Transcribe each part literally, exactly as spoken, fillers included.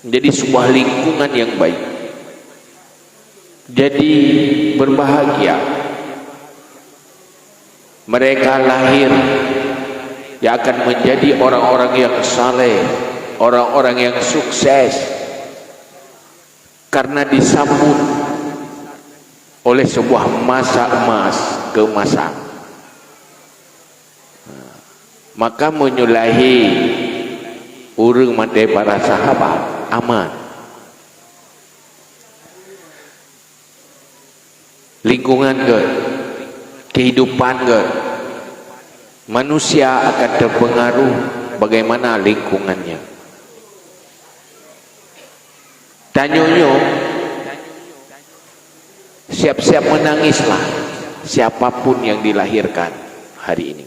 Jadi sebuah lingkungan yang baik. Jadi berbahagia. Mereka lahir yang akan menjadi orang-orang yang saleh, orang-orang yang sukses, karena disambut oleh sebuah masa emas keemasan. Maka meunyoe lahé ureuëng maté para sahabat, aman. Lingkungan gét, kehidupan gét, manusia akan terpengaruh bagaimana lingkungannya. Tanyoe nyoe, siap-siap menangislah siapapun yang dilahirkan hari ini.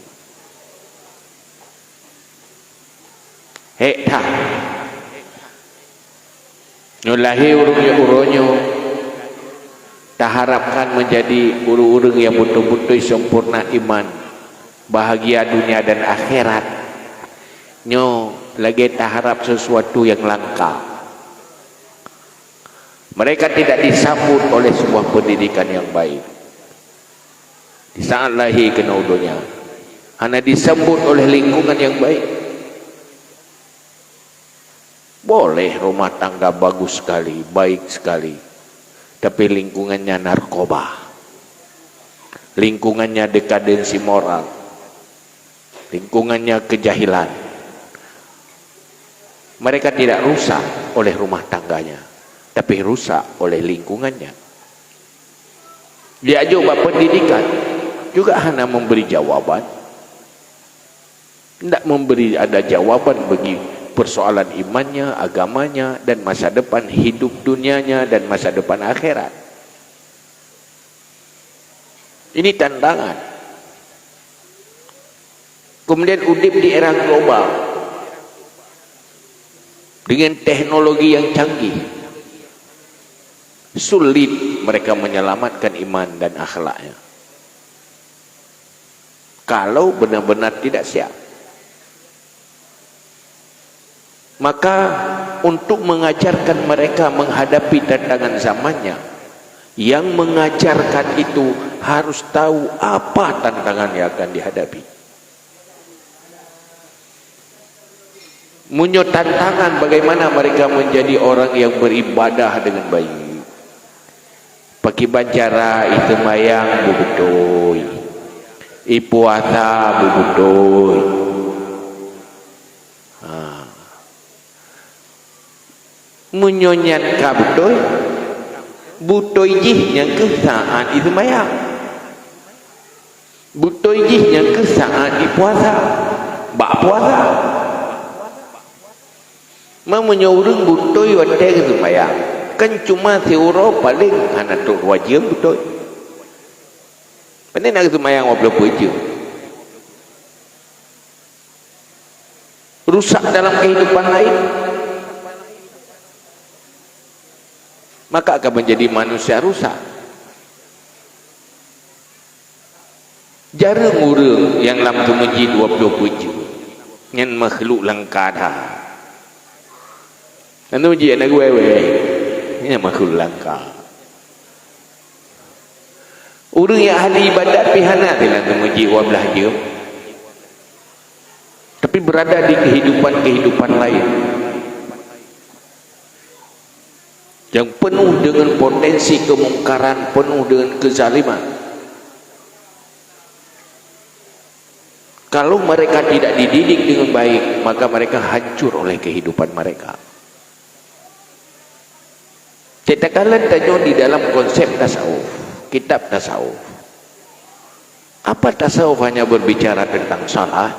Hék that. Nyoe lahé ureuëng nyang uroe nyoe, taharapkan menjadi ureuëng-ureuëng yang beutôi-beutôi sempurna iman, bahagia dunia dan akhirat. Nyoe lagée taharap sesuatu yang langka. Mereka tidak disambut oleh sebuah pendidikan yang baik. Di saat lahé keunoe donya, hana disambut oleh lingkungan yang baik. Boleh rumah tangga bagus sekali, baik sekali, tapi lingkungannya narkoba, lingkungannya dekadensi moral, lingkungannya kejahilan. Mereka tidak rusak oleh rumah tangganya, tapi rusak oleh lingkungannya. Diajok bak pendidikan, juga hana memberi jawaban. Tidak memberi ada jawaban bagi persoalan imannya, agamanya, dan masa depan hidup dunianya dan masa depan akhirat. Ini tantangan. Kemudian udeb di era global dengan teknologi yang canggih, sulit mereka menyelamatkan iman dan akhlaknya kalau benar-benar tidak siap. Maka untuk mengajarkan mereka menghadapi tantangan zamannya, yang mengajarkan itu harus tahu apa tantangan yang akan dihadapi. Meunyoe tantangan bagaimana mereka menjadi orang yang beribadah dengan baik. Pakiban cara iseumayang beubeutôi, ipuasa beubeutôi. Ha. Meunyoe nyan ka beutôi, beutôi jih nyang keuh saát iseumayang. Beutôi jih nyang keuh saát ipuasa, bak puasa. Ma meunyoe ureuëng beutôi watée geuseumayang, kan cuma siuroe paleng hana trok dua jeuem beutôi. Pane na geuseumayang dua ploh peuet jeuem. Rusak dalam kehidupan lain, maka akan menjadi manusia rusak. Jareueng ureuëng nyang lam teumeujih dua ploh peuet jeuem, nyan makhluk langka that. Lam teumeujih hana geuwée-wée, nyan makhluk langka. Ureuëng nyang ahli ibadat pih hana lam teumeujih dua blaih jeuem, tapi berada di kehidupan-kehidupan lain yang penuh dengan potensi kemungkaran, penuh dengan kezaliman. Kalau mereka tidak dididik dengan baik, maka mereka hancur oleh kehidupan mereka. Cetakan tanyoe di dalam konsep tasawuf, kitab tasawuf. Apa tasawuf hanya berbicara tentang salat?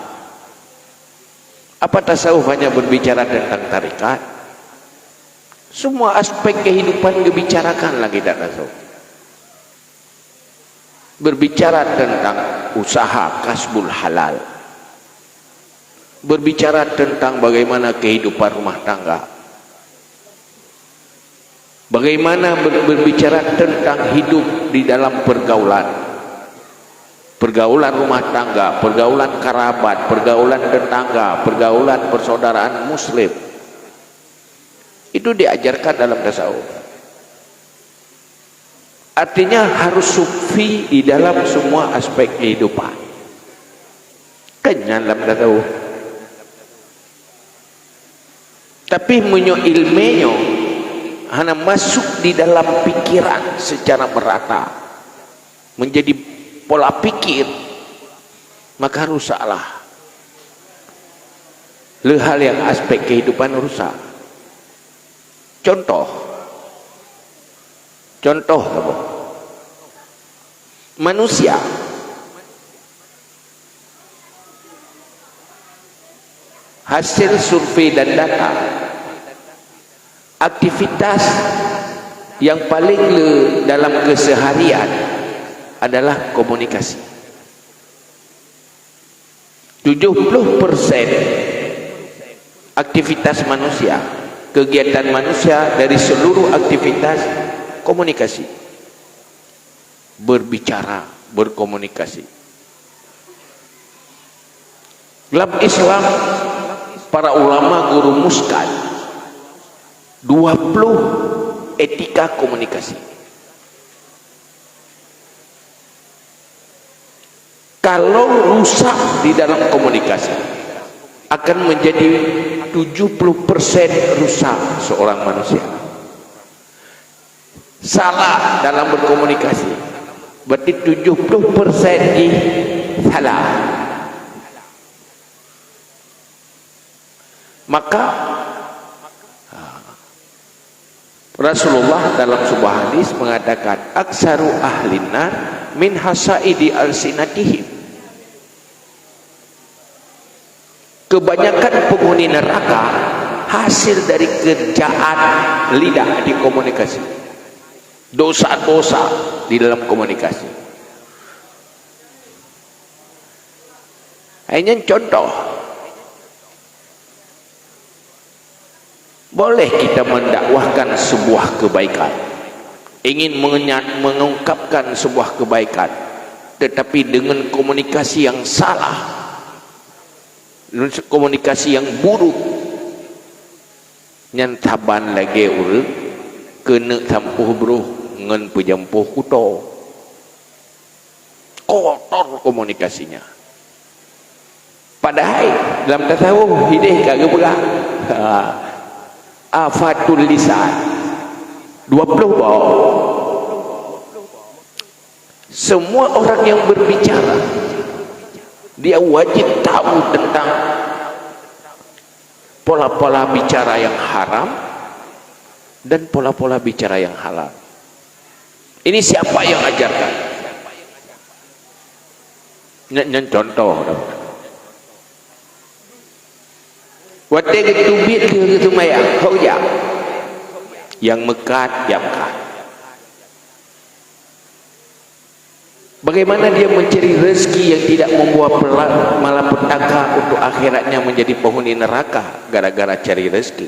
Apa tasawuf hanya berbicara tentang tarekat? Semua aspek kehidupan dibicarakan lagi dalam tasawuf. Berbicara tentang usaha kasbul halal. Berbicara tentang bagaimana kehidupan rumah tangga. Bagaimana ber-, berbicara tentang hidup di dalam pergaulan. Pergaulan rumah tangga, pergaulan karabat, pergaulan tetangga, pergaulan persaudaraan muslim. Itu diajarkan dalam tasawuf. Artinya harus sufi di dalam semua aspek kehidupan. Kan nyan lam tasawuf. Tapi meunyoe ilmu nyoe hana masuk di dalam pikiran secara merata, menjadi pola pikir, maka rusaklah. Le hal nyang aspek kehidupan rusak. Contoh. Contoh saboh. Manusia. Hasil survei dan data, aktivitas yang paling le dalam keseharian adalah komunikasi. Tujuh puluh persen aktivitas manusia, kegiatan manusia dari seluruh aktivitas komunikasi. Berbicara, berkomunikasi. Dalam Islam, para ulama merumuskan dua puluh etika komunikasi. Kalau rusak di dalam komunikasi, akan menjadi tujuh puluh persen rusak seorang manusia. Salah dalam berkomunikasi, berarti tujuh puluh persen jih salah. Maka, ha, Rasulullah dalam sebuah hadis mengatakan, "Aksaru ahlin nar min hasaidi alsinatihim." Kebanyakan penghuni neraka hasil dari kerjaan lidah di komunikasi. Dosa-dosa di dalam komunikasi. Ini contoh. Boleh kita mendakwahkan sebuah kebaikan, ingin mengenya-, mengungkapkan sebuah kebaikan, tetapi dengan komunikasi yang salah, komunikasi yang buruk, nyan saban lagée ureuëng keuneuk sampoh broh ngon peujampoh kuto. Kotor komunikasinya. Padahai dalam tasawuf hideh ka geupeugah, ha, afatul lisan. Dua puluh boh. Semua orang yang berbicara, dia wajib tahu tentang pola-pola bicara yang haram dan pola-pola bicara yang halal. Ini siapa yang ajarkan? Nyan, nyan contoh dah. Watée geuteubiet lheueh geuseumayang, ho jak. Nyang meukat, jak meukat. Bagaimana dia mencari rezeki yang tidak membawa pela-, malapetaka untuk akhiratnya, menjadi penghuni neraka gara-gara cari rezeki?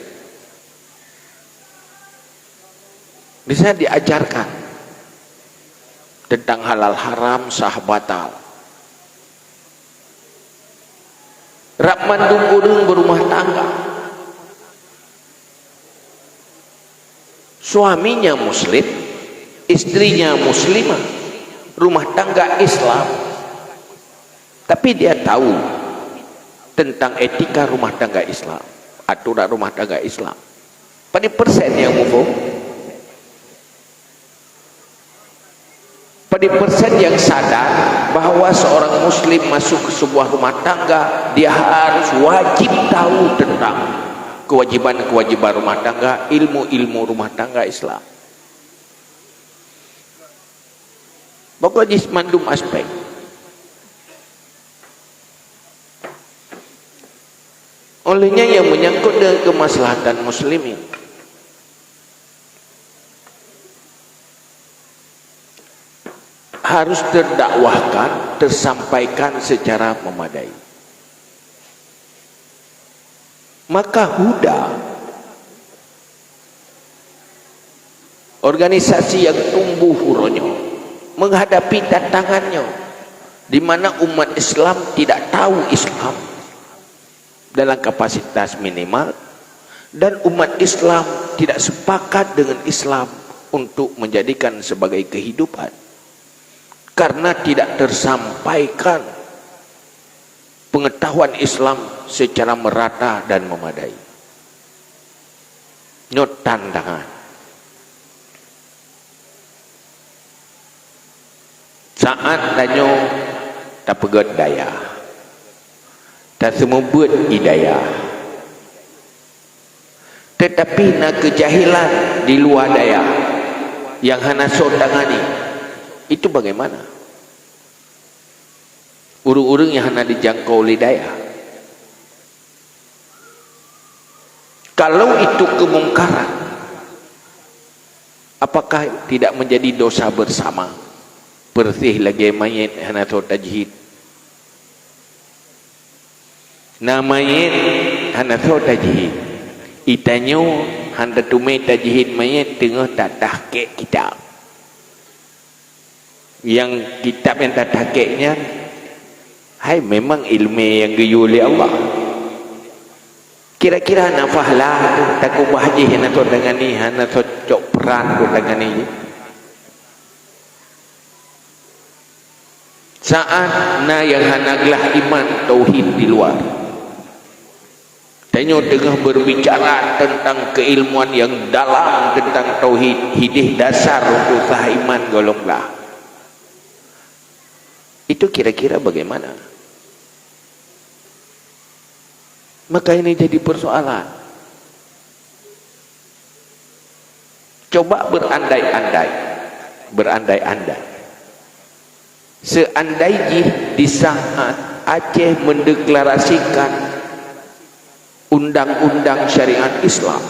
Di sana diajarkan tentang halal haram, sah batal. Rab mandum ureuëng beurumah tangga. Suaminya muslim, istrinya muslimah, rumah tangga Islam. Tapi dia tahu tentang etika rumah tangga Islam, aturan rumah tangga Islam. Padum persen nyang muphom? Padum persen nyang sadar bahwa seorang muslim masuk ke sebuah rumah tangga, dia harus wajib tahu tentang kewajiban-kewajiban rumah tangga, ilmu-ilmu rumah tangga Islam? Pokok jih mandum aspek. Olehnya yang menyangkut dengan kemaslahatan muslimin, harus terdakwahkan, tersampaikan secara memadai. Maka huda, organisasi yang tumbuh uroe nyoe, menghadapi tantangan nyoe, di mana umat Islam tidak tahu Islam dalam kapasitas minimal, dan umat Islam tidak sepakat dengan Islam untuk menjadikan sebagai kehidupan, karena tidak tersampaikan pengetahuan Islam secara merata dan memadai. Nyoe tantangan. Saat tanyoe tapeugét dayah, taseumeubeuet i dayah, tetapi na keujahilan di luwa dayah nyang hana soe tangani, itu bagaimana? Ureuëng-ureuëng nyang hana dijangkau lé dayah. Kalau itu kemungkaran, apakah tidak menjadi dosa bersama? Persis lagée manyét hana soe tajhid. Na manyét hana soe tajhid. I tanyoe hana teumé tajhid manyét teungoh tatahkik kitab. Nyang kitab nyang tatahkik nyan, hai memang iéleumé nyang geuyue lé Allah. Kira-kira na pahala teuh takeubah jih hana soe tangani, hana soe cok peuran keu tangani jih. Saat na nyang hana glah iman tauhid di luwa, tanyoe teungoh berbicara tentang keilmuan yang dalam tentang tauhid, hideh dasar untuk sah iman gohlom glah. Itu kira-kira bagaimana? Maka ini jadi persoalan. Coba berandai-andai, berandai-andai. Seandai jih di saat Aceh mendeklarasikan undang-undang syariat Islam,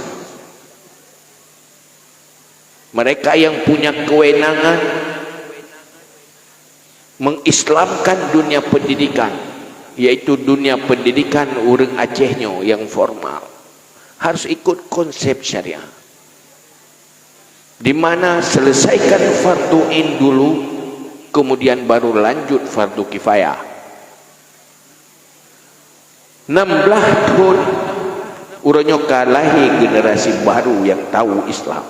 mereka yang punya kewenangan mengislamkan dunia pendidikan, yaitu dunia pendidikan ureuëng Aceh nyoe yang formal, harus ikut konsep syariah, di mana selesaikan fardu ain dulu, kemudian baru lanjut fardu kifayah. Enam belas thon uroe nyoe ka lahé generasi baru nyang tahu Islam.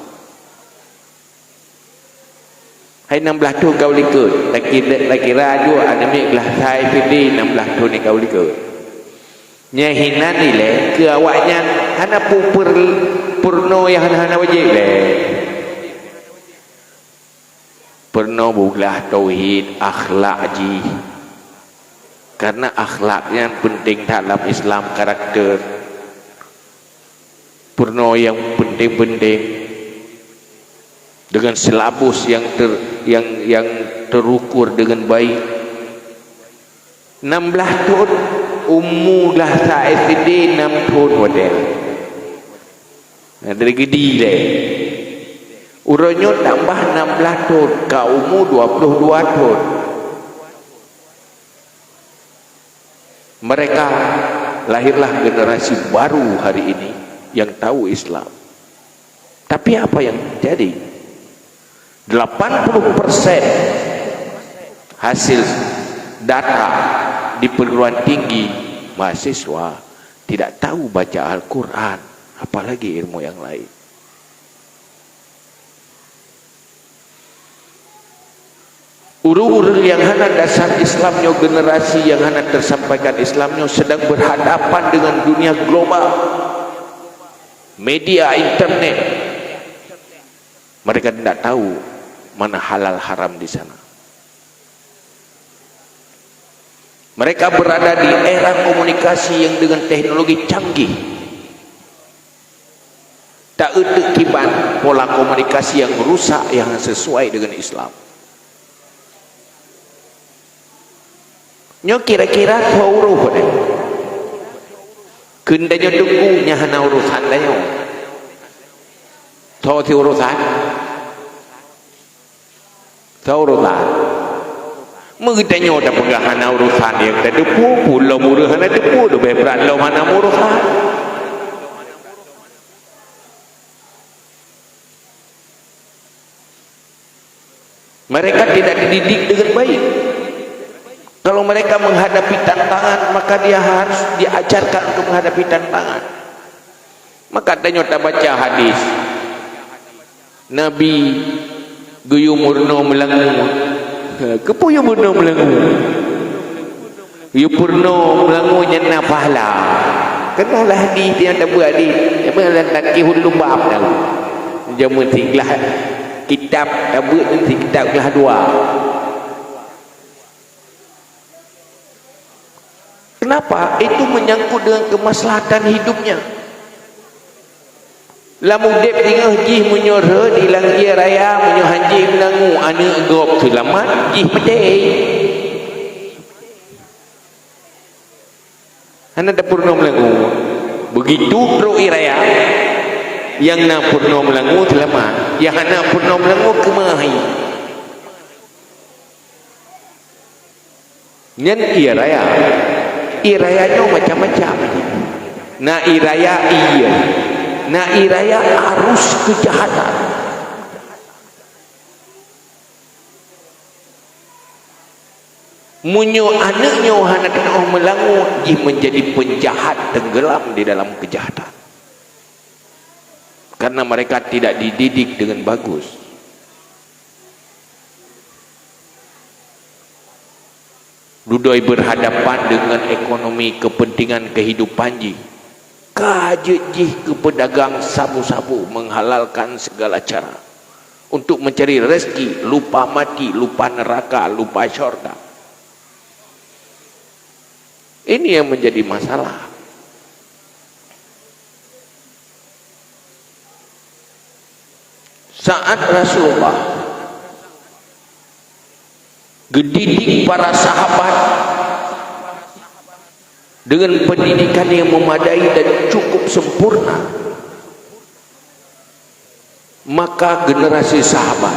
Hai enam belas thon ka u likot, takira, takira aju aneuk miet glah sa SD enam belas thon ka u likot. Nyang hinan ilée keu awaknyan hana pu-, pur-, purno nyang hana-hana wajéb lé. Peurunoe beuglah tauhid, akhlak jih. Karena akhlak nyan penting that lam Islam, karakter. Peurunoe nyang penting-penting dengan silabus yang ter-, yang, yang terukur dengan baik. Enam belas thon, umu glah sa SD enam thon watée. Nah, dari gedi lé. Uroe nyoe tambah enam belas thon, ka umu dua puluh dua thon. Mereka lahirlah generasi baru hari ini yang tahu Islam. Tapi apa yang terjadi? Delapan puluh persen hasil data di perguruan tinggi mahasiswa tidak tahu baca Al-Quran, apalagi ilmu yang lain. Ureuëng-ureuëng nyang hana dasar Islam nyoe, generasi nyang hana tersampaikan Islam nyoe sedang berhadapan dengan dunia global, media internet. Mereka tidak tahu mana halal haram di sana. Mereka berada di era komunikasi yang dengan teknologi canggih. Tak euteuk kiban pola komunikasi yang rusak, yang sesuai dengan Islam. Nyoe kira-kira soe urôh deh? Keu tanyoe teungku nyan hana urusan tanyoe. Soe si urusan? Soe urusan? Meutanyoe tapeugah hana urusan nyang tateupeue, pulom ureuëng hana teupeue, leubeh brat lom hana meurusan. Mereka tidak dididik dengan baik. Kalau mereka menghadapi tantangan, maka dia harus diajarkan untuk menghadapi tantangan. Maka tanyoe tabaca hadis, Nabi geuyue meurunoe meulangue. Keupeue yue meurunoe meulangue? Yue peurunoe meulangue nyan na pahala. Keunoe lah hadih nyang tabeuet hadih. Nyang lam Taqribul Lubab tahu. Jameun siglah kitab tabeuet nyan sikitab glah dua. Kenapa? Itu menyangkut dengan kemaslahatan hidupnya. Lam udeb singoh jih meunyoe rhot ilang ie raya, meunyoe hanjeuet meunangu aneuk gob seulamat, jih maté. Hana tapeurunoe meulangue. Begitu trok ie raya, nyang na peurunoe meulangue seulamat, nyang hana peurunoe meulangue keumah. Nyan ie raya. Ie raya nyoe macam-macam. Na ie raya ie. Na ie raya arus kejahatan. Meunyoe aneuk nyoe hana teunoh meulangue, jih menjadi penjahat tenggelam di dalam kejahatan. Karena mereka tidak dididik dengan bagus. Dudoe berhadapan dengan ekonomi kepentingan kehidupan jih, ka jeuet jih keu peudagang sabu-sabu, menghalalkan segala cara untuk mencari rezeki, lupa mati, lupa neraka, lupa syurga. Ini yang menjadi masalah. Saat Rasulullah gedidik para sahabat dengan pendidikan yang memadai dan cukup sempurna, maka generasi sahabat,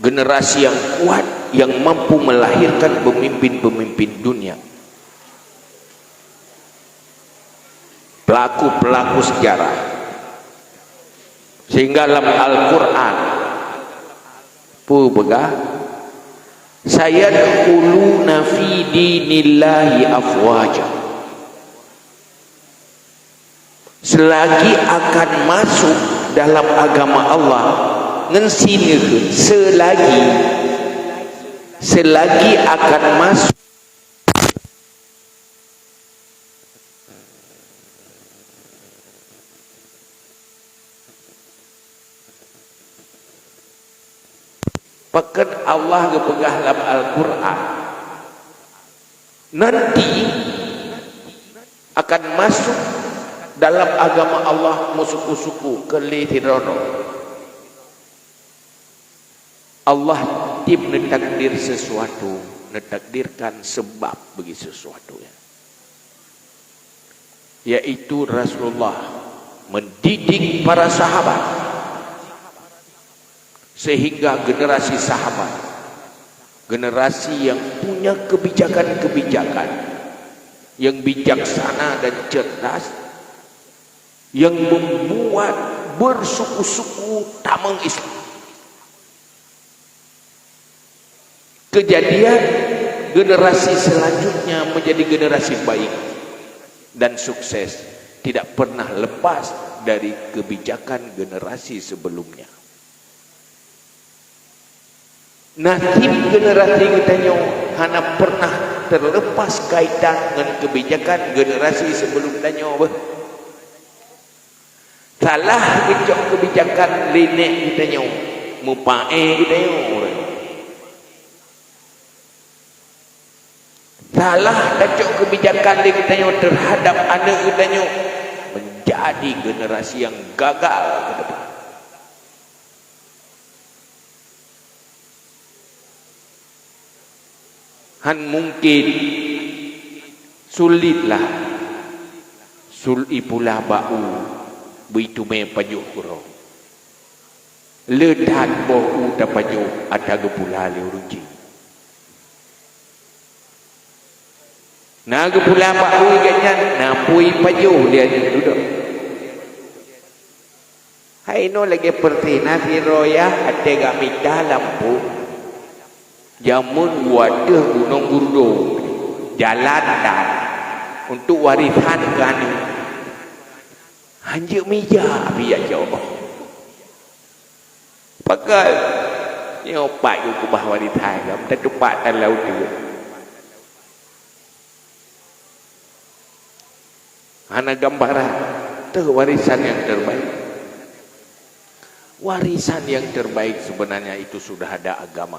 generasi yang kuat yang mampu melahirkan pemimpin-pemimpin dunia. Pelaku-pelaku sejarah. Sehingga lam Al-Quran, peue peugah, "Sayadkhuluna fi dinillahi afwaja." Selagi akan masuk dalam agama Allah, ngon sin ngon kheun, selagi, selagi akan masuk. Pakon Allah geupeugah lam Al-Quran, nanti akan masuk dalam agama Allah meusuku-suku keu lé sidroe. Allah tiep neutakdir sesuatu, neutakdirkan sebab bagi sesuatu nyan. Yaitu Rasulullah mendidik para sahabat, sehingga generasi sahabat, generasi yang punya kebijakan-kebijakan yang bijaksana dan cerdas, yang membuat bersuku-suku tamong Islam. Kejadian generasi selanjutnya menjadi generasi baik dan sukses, tidak pernah lepas dari kebijakan generasi sebelumnya. Nasib generasi geutanyoe hana pernah terlepas kaitan ngon kebijakan generasi sebelum tanyoe beh. Salah geucok keubijakan lé nèk geutanyoe, meupaéh geutanyoe. Salah tacok keubijakan lé geutanyoe teuhadab aneuk geutanyoe, meunjadi generasi nyang gagal keu depan. Han mungken, sulit lah. Sul i pula bak u, beuitumè pajoh uroe. Le that boh u tapajoh ata geupula lé ureueng chik. Na geupula bak u gobnyan, na pui pajoh lé aneuk dudoe. Hai nyoe lagèe peureuteh na sidroe yah até geumita lampu. Jameun u ateueh Gunong Gurdo, jalan dan untuk warisan keu aneuk. Hanjeuet mija pih jak cok. Pagal nyoe pat geukeubah warisan, gam tatupat dalam uteuen. Hana gambaran, teuh warisan nyang terbaik. Warisan yang terbaik sebenarnya itu sudah ada agama.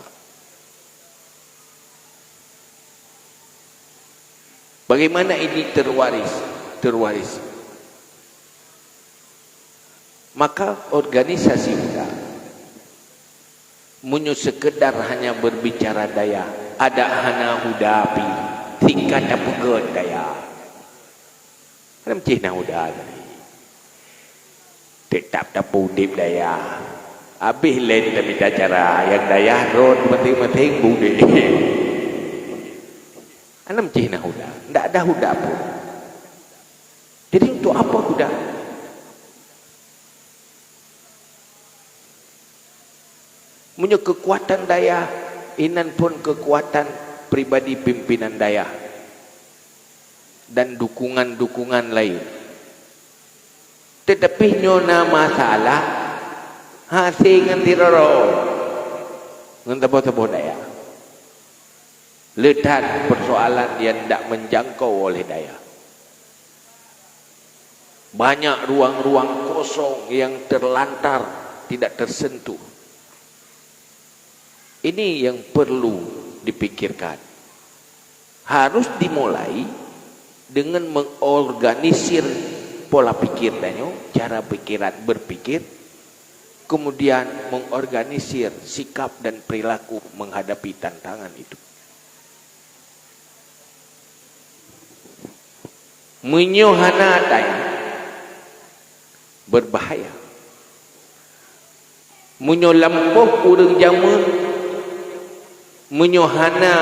Bagaimana ini terwaris, terwaris? Maka organisasi muda, meunyoe sekedar hanya berbicara daya, adak hana huda pi, singkat tapeugöt daya. Hana meucih na huda tadi. Teutap tapeuudép daya. Abéh lé tamita cara, nyang daya rot maséng-maséng budé. Hana meucih na huda. Ndak ada huda pun. Jadi untuk apa huda? Meunyoe keukuatan dayah, inan phon keukuatan pribadi pimpinan dayah dan dukungan-dukungan laén. Teutapi nyoe na masalah hase ngon sidroe, ngon saboh-saboh dayah. Le that persoalan yang tidak menjangkau oleh dayah. Banyak ruang-ruang kosong yang terlantar, tidak tersentuh. Ini yang perlu dipikirkan. Harus dimulai dengan mengorganisir pola pikir tanyoe, cara pikiran berpikir, kemudian mengorganisir sikap dan perilaku menghadapi tantangan itu. Meunyoe hana atai, berbahaya. Meunyoe lampôh ureuëng jameun, meunyoe hana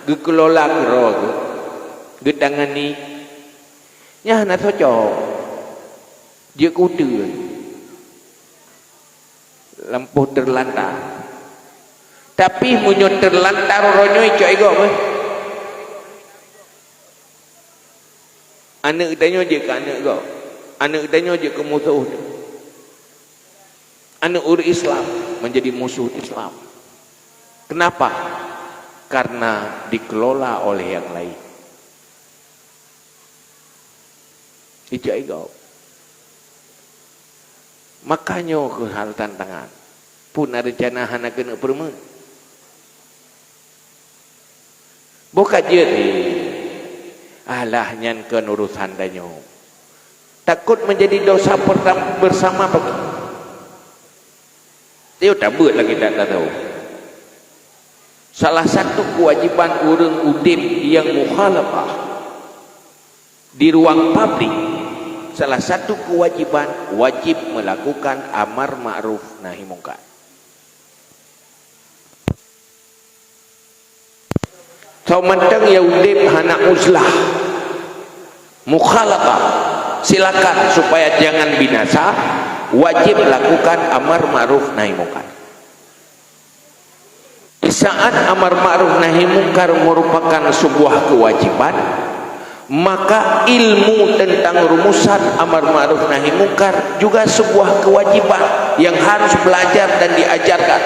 geukeulola keudroe geuh, geutangani, nyan hana cocok. Jeuet keu uteuen. Lampôh terlantar. Tapi meunyoe terlantar uroe nyoe, icok igob, eh. Aneuëk tanyoe jeuet keu aneuëk gob. Aneuëk tanyoe jeuet keu musoh. Aneuëk ureuëng Islam menjadi musuh Islam. Kenapa? Karena dikelola oleh yang lain. Icok igob. Maka nyoe keuh hal tantangan. Pun na reuncana hana keuneuk peureumeun. Boh ka jeuet, eh. Alah, nyan kon urusan tanyoe. Takot menjadi dosa pertam-, bersama bagi. Ayo tabeuet lagée that tahu. Salah satu kewajiban ureuëng udeb yang mukhalafah di ruang publik, salah satu kewajiban wajib melakukan amar ma'ruf nahi mungkar. Soe mantong nyang udeb hana uzlah, mukhalatah, silakan supaya jangan binasa, wajib lakukan amar ma'ruf nahi mungkar. Di saat amar ma'ruf nahi mungkar merupakan sebuah kewajiban, maka ilmu tentang rumusan amar ma'ruf nahi mungkar juga sebuah kewajiban yang harus belajar dan diajarkan.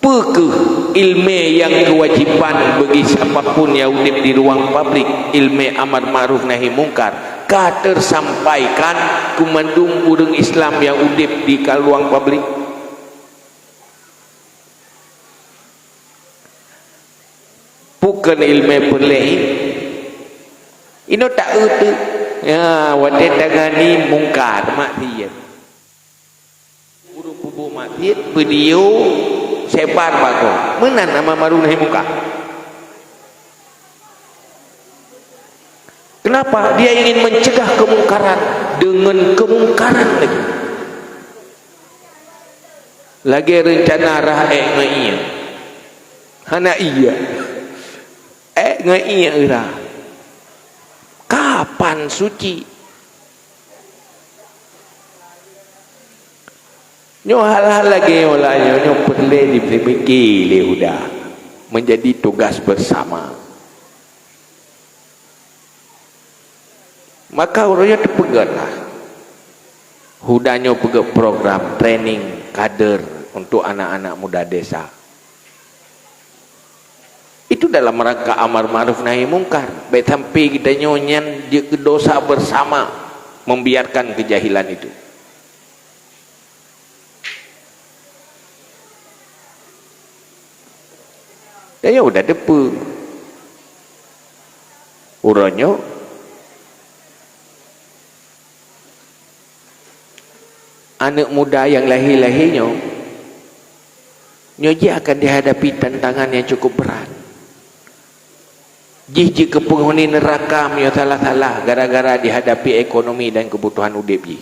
Peu kheueh iéleumé nyang keuwajéban bagi siapa pun nyang udeb di ruang publik, iéleumé amar ma'ruf nahi mungkar, ka teusampaikan keu mandum ureuëng Islam nyang udeb di ka ruang publik? Peu kheueh iéleumé peureulée? Inoe taeu teuk, ya, watée tangani mungkar, maksiat. Ureuëng peubuet maksiat, video sebar bagoe. Meunan amar ma'ruf nahi mungkar. Kenapa? Dia ingin mencegah kemungkaran dengan kemungkaran lagi. Lagée reuncana rhah ék ngon ié. Hana ié. Ék ngon ié rhah. Kapan suci? Nyoe hal-hal lagée nyoe lah, nyoe, nyoe peureulée dipeumiké lé Huda, menjadi tugas bersama. Maka uroe nyoe teupeugah lah, Huda nyoe peugét program training kader untuk anak-anak muda desa. Itu dalam rangka amar ma'ruf nahi mungkar. Bèk sampai geutanyoe nyan jeuet keu dosa bersama membiarkan kejahilan itu. Tanyoe udah teupeu. Uroe nyoe, aneuk muda nyang lahé-lahé nyoe, nyoe jih akan dihadapi tantangan nyang cukup berat. Jih jeuet keu peunghuni neuraka meunyoe salah-salah gara-gara jihadapi ekonomi dan keubutuhan udép jih.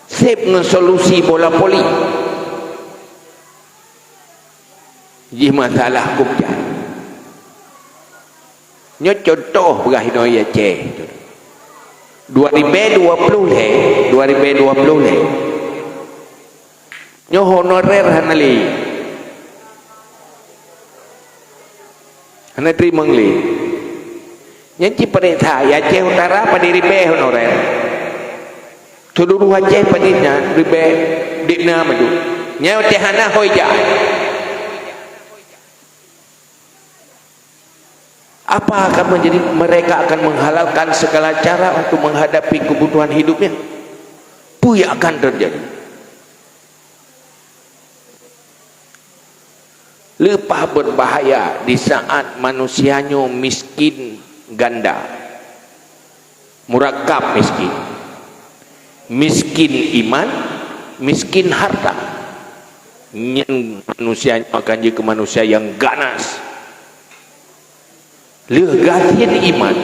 Sép ngon solusi bola voli. Jih masalah kubjah. Nyoe contoh peugah inoe Aceh. Dua ribèe dua ploh lhèe, dua ribèe dua ploh lhèe. Nyoe honorer hana lé. Hana teurimong lé. Nyan cit paréksa, Aceh Utara padum ribèe honorer. Seuluruh Aceh padum nyan ribèe, dikna maju. Nyan watèe hana hôi jak. Apa akan menjadi? Mereka akan menghalalkan segala cara untuk menghadapi kebutuhan hidupnya. Peue nyang akan terjadi? Leupah berbahaya di saat manusia nyoe miskin ganda. Murakab miskin. Miskin iman, miskin harta. Nyan manusia nyoe akan jeuet keu manusia nyang ganas. Lheueh gasien iman,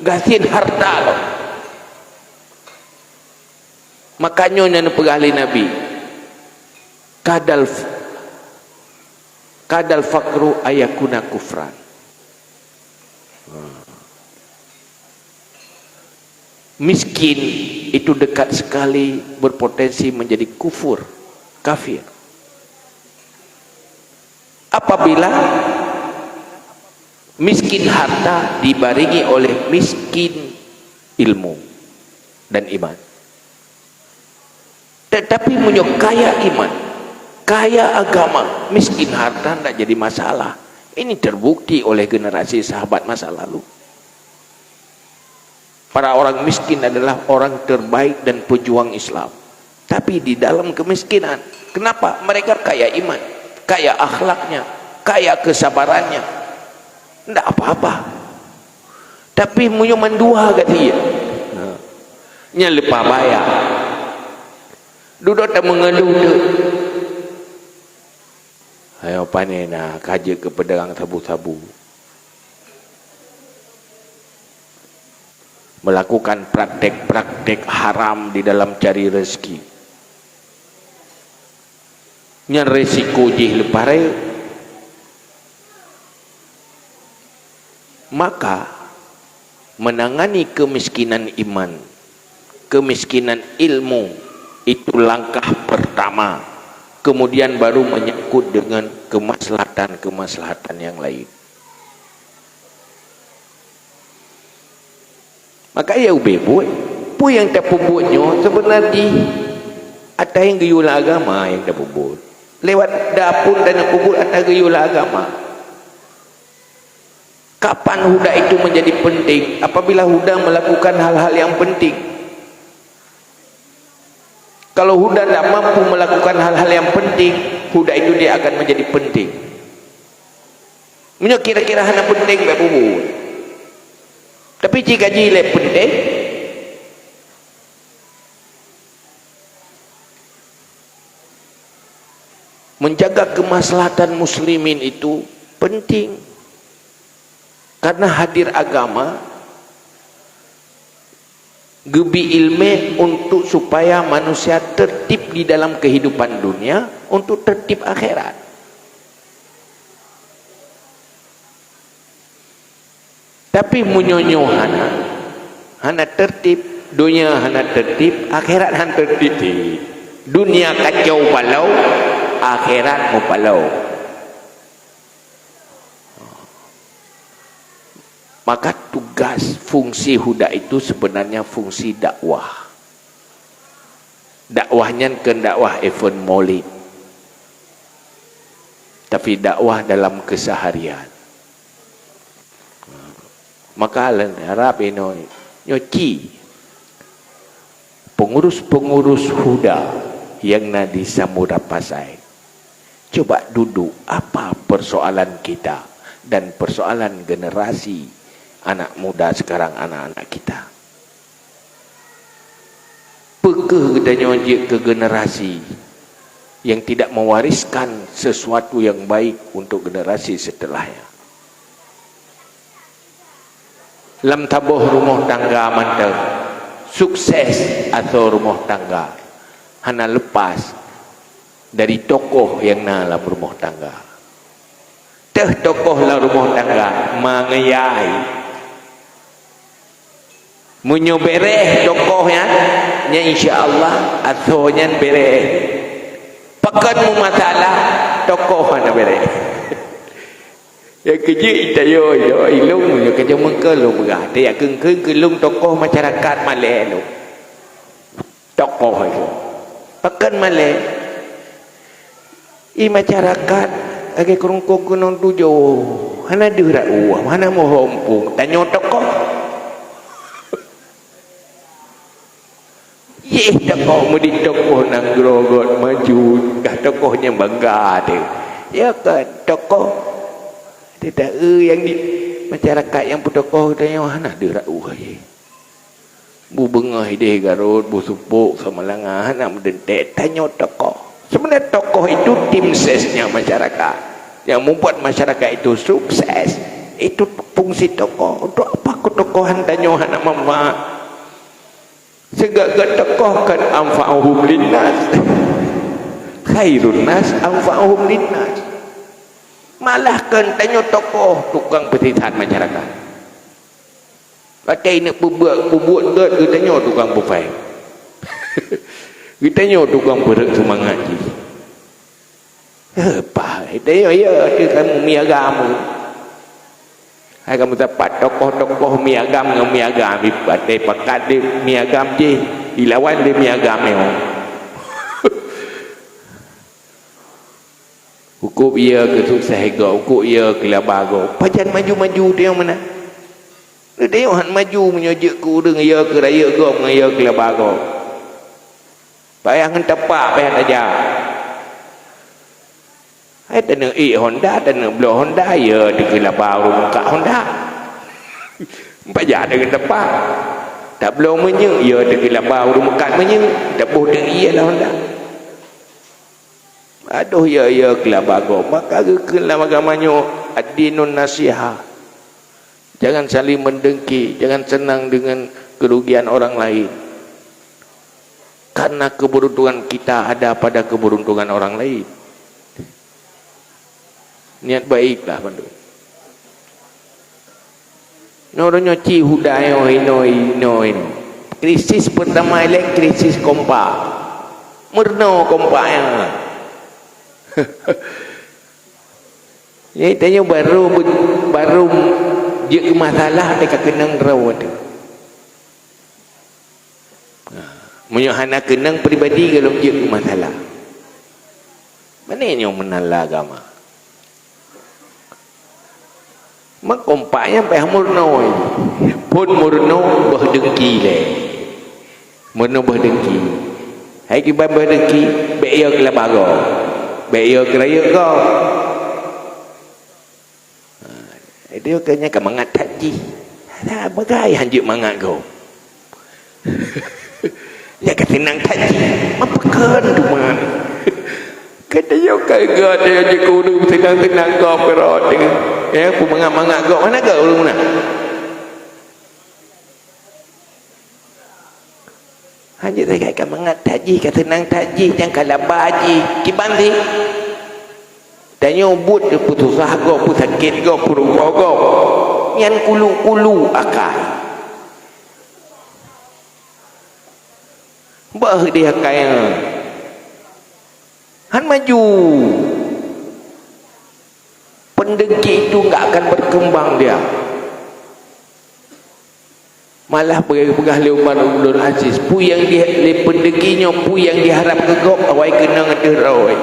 gasien harta lom. Maka nyoe nyang neupeugah lé Nabi, "Kadal f-, kadal faqru ayakuna kufran." Miskin itu dekat sekali berpotensi menjadi kufur, kafir. Apabila miskin harta dibarengi oleh miskin ilmu dan iman. Tetapi meunyoe kaya iman, kaya agama, miskin harta ndak jadi masalah. Ini terbukti oleh generasi sahabat masa lalu. Para orang miskin adalah orang terbaik dan pejuang Islam. Tapi di dalam kemiskinan, kenapa? Mereka kaya iman, kaya akhlaknya, kaya kesabarannya. Ndak apa-apa. Tapi meunyoe mandua gaki, ha, nyan leupah bahaya. Dudoe tameungeuluh teuk. Ayo pané na ka jeuet keu peudagang sabu-sabu. Melakukan praktek-praktek haram di dalam cari rezeki. Nyan resiko jih leupah rayeuk. Maka, menangani kemiskinan iman, kemiskinan ilmu, itu langkah pertama. Kemudian baru menyangkut dengan kemaslahatan-kemaslahatan yang lain. Maka ya ubé buet. Peue nyang tapeubuet nyoe seubeuna jih ata nyang geuyue lam agama nyang tapeubuet. Lewat dapur dan peubuet ata geuyue lam agama. Kapan huda itu menjadi penting? Apabila huda melakukan hal-hal yang penting. Kalau huda tidak mampu melakukan hal-hal yang penting, huda itu dia akan menjadi penting. Meunyoe kira-kira hana penting, bèk peubuet. Tapi jika jih lé penting, menjaga kemaslahatan muslimin itu penting. Karena hadir agama, geubi ilmé untuk supaya manusia tertib di dalam kehidupan dunia, untuk tertib akhirat. Tapi meunyoe nyoe hana, hana tertib, dunia hana tertib, akhirat hana tertib. Dunia kacau balau, akhirat meubalau. Maka tugas fungsi huda itu sebenarnya fungsi dakwah. Dakwah nyan keu dakwah event Maulid, tapi dakwah dalam keseharian. Maka lôn harab inoe nyoe ci pengurus-pengurus huda nyang na di Samudra Pasai. Coba duduk, apa persoalan kita dan persoalan generasi anak muda sekarang, anak-anak kita? Peu kheueh geutanyoe jeuet keu generasi yang tidak mewariskan sesuatu yang baik untuk generasi setelahnya? Lam saboh rumoh tangga mantong, sukses atau rumoh tangga hana lepas dari tokoh yang na lam rumoh tangga. Teuh tokoh lam rumoh tangga, mangeuyai. Meunyoe bereh tokoh nyan, nyan insya Allah asoe nyan bereh. Pakon meumasalah, tokoh hana bereh. Ya keujeuet ita yo, yo ilong, yo kerja mengkel lo begah. Dia kengkeng kelung tokoh masyarakat maleh lo. Tokoh itu. Pakon maleh. I masyarakat lagèe keurungkong keunong tujoh. Hana deuh rot ueh, hana meuhom pung. Tanyoe tokoh. Yeh tokoh meudi tokoh nanggroe göt maju. Kah tokoh nyang bangga teuh. Ya kan tokoh. Teuta nyang di masyarakat nyang peutokoh tanyoe hana deuh rot ueh. Bubeungöh ideh Garot, buseupok Samalanga, hana meudeuntèe tanyoe tokoh. Sebenarnya tokoh itu tim sesnya masyarakat. Yang membuat masyarakat itu sukses, itu fungsi tokoh. Untuk apa keutokohan tanyoe hana manfaat? Sigoe-goe tokoh kan anfa'uhum linnas. Khairun nas anfa'uhum linnas. Malah kan tanyoe tokoh tukang peusisat masyarakat. Watèe neuk peubuet, peubuet gèt geutanyoe tukang peuphai. Geutanyoe tukang peureuek seumangat jih. Heh, pah, geutanyoe ya, teuh kamoe miagam. Hai kamoe sapat tokoh-tokoh miagam ngon miagam, watèe pakat lé miagam jih, ilawan lé miagam nyoe. Hukôb ie keu sukses gob, hukôb ie keu laba gob. Pajan maju-maju teuh meunan. Teuh han maju meunyoe jeuet keu ureueng ie keu rayeuk gob ngon ie keu laba gob. Payah ngon tapak, payah tajak. Hai taneuk ék honda, taneuk bloe honda, ie teuh keu laba ureueng meukat honda. Pajan deungon tapak. Tabloe minyeuk, ie teuh keu laba ureueng meukat minyeuk. Taboh teuh ie lam honda. Adoh, ya, ya, keu laba gob. Maka geukheun lam agama nyoe, ad-dinun nasihah. Jangan saling mendengki, jangan senang dengan kerugian orang lain. Karena keberuntungan kita ada pada keberuntungan orang lain. Niat baiklah bandum. Nyoe uroe nyoe ci huda nyoe inoe, inoe, inoe. Krisis pertama ilèe krisis kompa. Meurunoe kompa nyan. Jadi tanyoe barô be-, barô jeuet keu masalah teuka keunong droe teuh. Nah, meunyoe hana keunong pribadi gohlom jeuet keu masalah. Meunan nyoe meunan lam agama. Meukompak nyan payah meurunoe. Phon meurunoe boh dengki lé. Meurunoe boh dengki. Hai kiban boh dengki, bèk yo keu laba gob. Bèk yo keu rayeuk gob. Ha, itu keunya ka mangat that jih. Ada bagai hanjeuet mangat gob. Nyan ka seunang that jih. Mapakon teuma. Ka tanyoe ka geutanyoe jikuru seunang-seunang gob keurot. Ya, peumangat-mangat gob. Hana gob ureueng meunan. Hanjeuet sagai ka mangat that jih, ka seunang that jih, nyang ka laba jih. Kiban sih? Tanyoe buet peusosah gob, peusakét gob, peurugoh gob. Nyan kulu-kulu akai. Bah dia kaya. Han maju. Pendengki itu enggak akan berkembang dia. Malah peugah lé Umar Ibnul Aziz, "Peue nyang di, lé peundeuki nyoe, peue nyang diharap keu gob, awai keunong ateueh droe.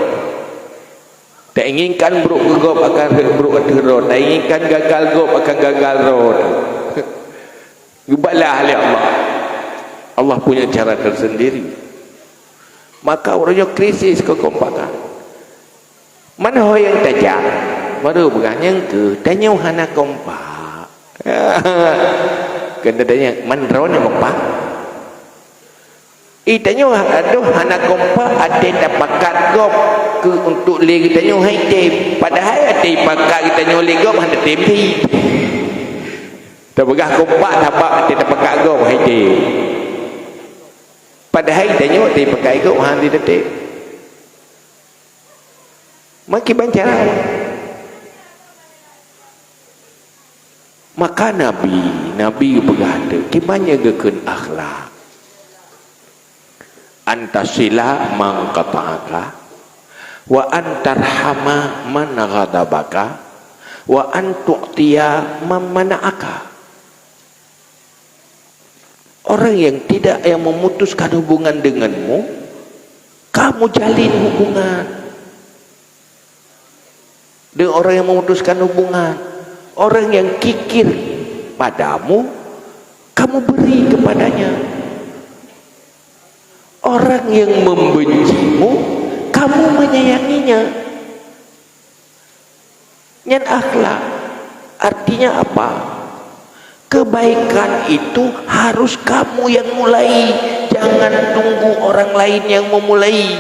Tainginkan brok keu gob, akan rhot brok ateueh droe. Tainginkan gagal gob, akan gagal droe." Geubalah lé Allah. Allah punya cara tersendiri. Maka uroe nyoe krisis keukompakan. Man ho nyang tajak, baru peugah nyang keu tanyoe hana kompak. Keu tatanyong, man droeneuh kompak? Ih, tanyoe adoh hana kompak, até tapakat gob keu untuk lé geutanyoe hai tem. Padahai até pakat geutanyoe lé gob hana tem pih. Tapeugah kompak sabab até tapakat gob hai tem. Padahai tanyoe até pakat gob hana tem. Makiban cara. Maka Nabi, Nabi geupeugah teuh, kiban nyang geukheun akhlak. Antasila man qata'aka, wa antarhama man ghadabaka, wa antu'tiya man mana'aka. Orang yang tidak, yang memutuskan hubungan denganmu, kamu jalin hubungan. Dan orang yang memutuskan hubungan, orang yang kikir padamu, kamu beri kepadanya. Orang yang membencimu, kamu menyayanginya. Nyan akhlak. Artinya apa? Kebaikan itu harus kamu yang mulai. Jangan tunggu orang lain yang memulai.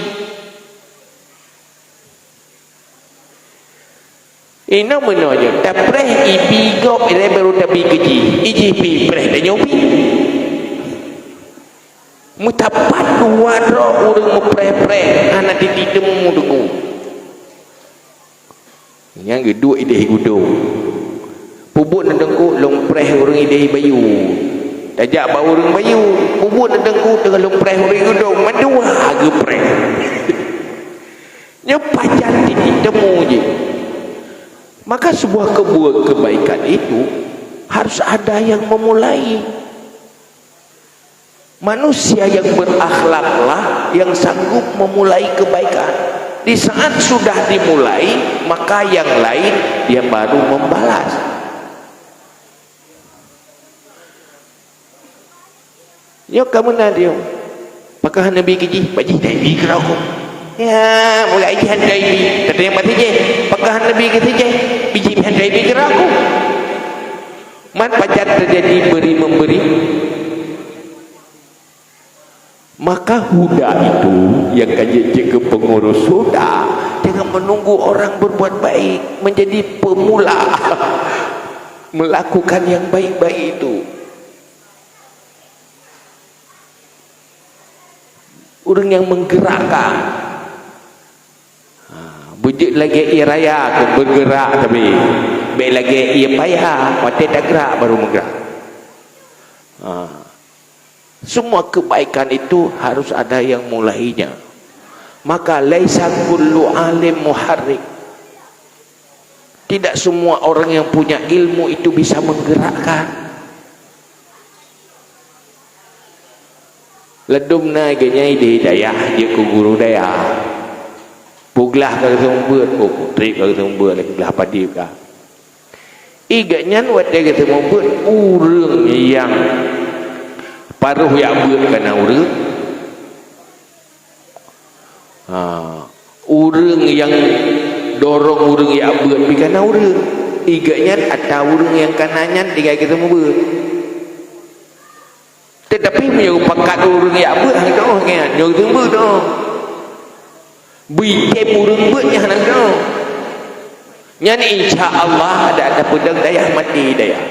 Inoe meunoe nyoe, tapreh ibi gob ilée baru tabi keu jih. Ijih pi preh tanyoe pi. Meutapat dua droe ureuëng meupreh-preh hana titi teumu deungoe. Nyang geuduek ideh gudong. Peubuet neudeungku lôn preh ureuëng ideh bayu. Tajak bak ureuëng bayu, peubuet neudeungku teungoh lôn preh ureuëng gudong, mandua geupreh. Nyoe pajan titi teumu jih. Maka sebuah kebuat kebaikan itu harus ada yang memulai. Manusia yang berakhlaklah yang sanggup memulai kebaikan. Di saat sudah dimulai, maka yang lain dia baru membalas. Nyoe ka meunan dia. Pakah Nabi keu jih, bak jih Nabi keurau. Ya, mulai jih hana ibi. Kata yang mati jih, pakah Nabi keu jih, biji hana ibi keurau. Man pajan terjadi beri memberi. Maka huda itu yang ka jeuet keu pengurus huda, jangan menunggu orang berbuat baik menjadi pemula melakukan yang baik-baik itu. Ureuëng nyang menggerakkan. Ha, beujeuet lagée ié raya keu bergerak tapi bék lagée ié paya, watée tagrak baru meugerak. Ha. Semua kebaikan itu harus ada yang mulainya. Maka laisa kullu alim muharrik. Tidak semua orang yang punya ilmu itu bisa menggerakkan. Ladum na geuh nyan ideh dayah jeuet keu guru dayah. Peuglah ka geuseumeubeuet, oh, putrek ka geuseumeubeuet, lagée peuglah padib ka. Igat nyan watée geuseumeubeuet ureuëng nyang paruh jak beuet kana ureuëng. Ha, ureuëng nyang dorong ureuëng jak beuet pi kana ureuëng. Igat nyan ata ureuëng nyang kana nyan tinggai geuseumeubeuet. Tetapi meunyoe pakat ureuëng jak beuet, hana teuoh nyan, nyoe teuh beuet teuoh. Bui tem ureuëng beuet nyan hana teuoh. Nyan insya Allah ada, ada peudong dayah mati dayah.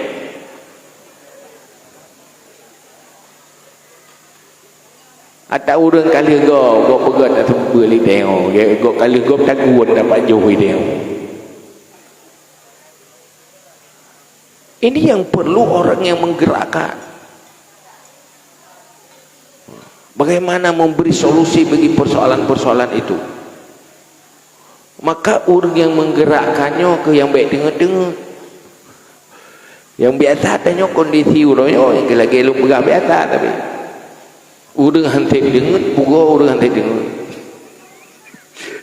Ata ureuëng ka lheueh gob, gob peugöt ata seumeubeuet lé teuoh. Gob ka lheueh gob tagun dapat joh lé teuoh. Ini yang perlu orang yang menggerakkan. Bagaimana memberi solusi bagi persoalan-persoalan itu? Maka ureuëng nyang menggerakkan nyoe keuh nyang bék teungeut-teungeut. Nyang biasa tanyoe kondisi uroe nyoe, nyang lagèe lôn peugah biasa tapi. Ureueng han sép deungon, pugoe ureueng han sép deungon.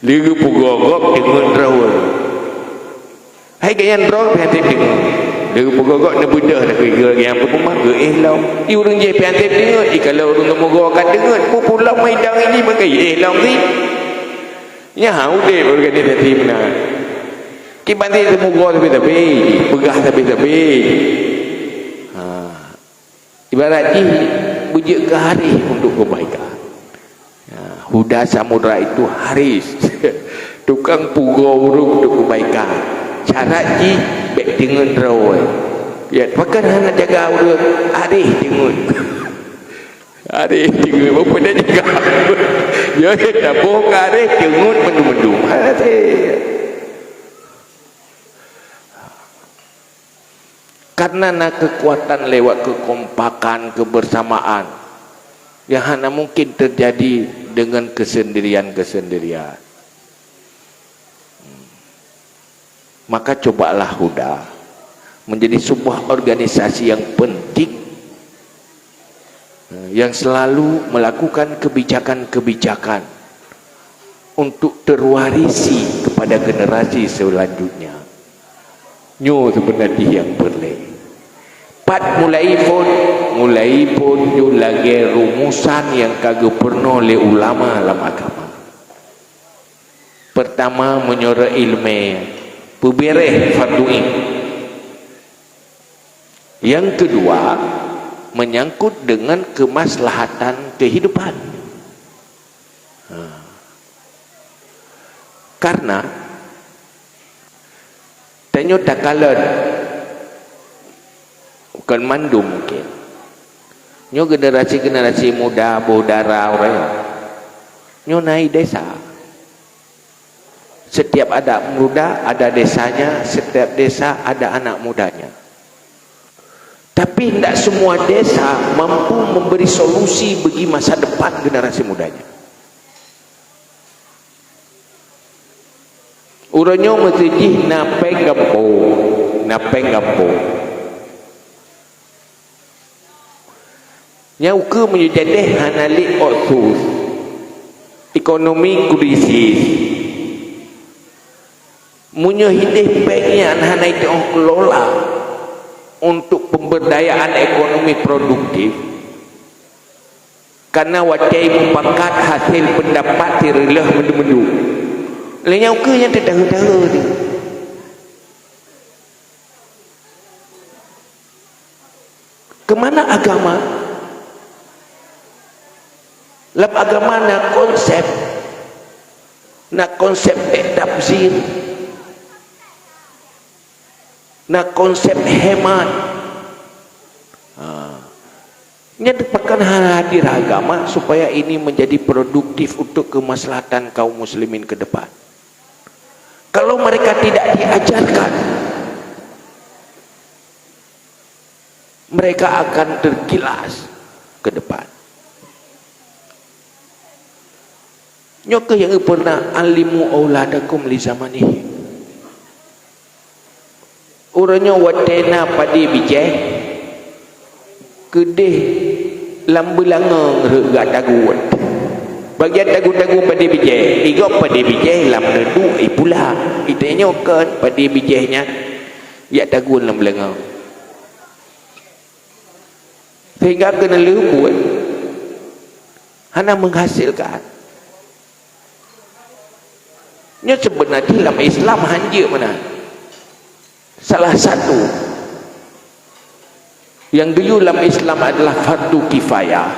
Lé geupugoe gob deungon droe. Hai gobnyan droe pih han sép deungon. Lé geupugoe gob neubeudôh lagèe nyang peumah geuéh lom. I ureueng jéh pih han sép deungon, i kalau ureueng geumugoe ka deungon, peue lom mai dang ini meukai éh lom sih. Nyan udép organisasi meunan. Kiban sih teumugoe sabe-sabe, peugah sabe-sabe. Ha. Ibarat jih beujeuet keu hareh untuk kebaikan. Ya, Huda Samudra itu hareh. Tukang pugoe ureueng untuk kebaikan. Syarat jih bèk deungon droe. Ya, pakon hana jaga ureueng, hareh deungon. Hareh deungon, apa dah jaga? Ya, ya, taboh ka hareh deungon mandum-mandum. Hareh. Karena na kekuatan lewat kekompakan, kebersamaan yang hana mungkin terjadi dengan kesendirian-kesendirian. Maka cobalah Huda menjadi sebuah organisasi yang penting, yang selalu melakukan kebijakan-kebijakan untuk terwarisi kepada generasi selanjutnya. Nyoe seubeuna jih nyang peureulèe. Pat mulai phôn, mulai phôn nyoe lagèe rumusan nyang ka geupeurunoe lé ulama lam agama. Pertama, meunyoe rot ileumèe, peubirèh fardu ain. Yang kedua, menyangkut dengan kemaslahatan kehidupan. Ha. Karena tanyoe takalon, bukan mandum mungkin. Nyoe generasi-generasi muda, boh dara ureueng nyoe. Nyoe na i desa. Setiap anak muda ada desanya, setiap desa ada anak mudanya. Tapi tidak semua desa mampu memberi solusi bagi masa depan generasi mudanya. Uroe nyoe meuseujih na péng gampông, na péng gampông. Nyang ukeue meunyoe jadeh hana lé otsus, ekonomi krisis. Meunyoe hideh péng nyan hana jiteu'oh keulola untuk pemberdayaan ekonomi produktif, karena watèe mupakat hasil pendapat sireuleuh meudum-meudum. Lé nyang ukeue nyan teutahe-tahe teuh. Keumana agama? Lam agama na konsep, na konsep bèk tabzir, na konsep hemat. Ha. Nyan pakon hana hadir agama supaya ini menjadi produktif untuk kemaslahatan kaum muslimin ke depan. Kalau mereka tidak diajarkan, mereka akan tergilas ke depan. Nyoe kheueh nyang geupeuna, "Allimu auladakum li zamanihim." Uroe nyoe watèe na padé bijèh, keudeh lam beulangöng rhot gatagun. Bagian tagun-tagun padé bijèh, i gob padé bijèh lam neuduek i pula. Itanyoe kon padé bijèh nyan jak tagun lam beulangöng. Sehingga keuneulheueh buet hana menghasilkan. Nyoe seubeuna jih lam Islam hanjeuet meunan. Salah satu nyang geuyue lam Islam adalah fardu kifayah.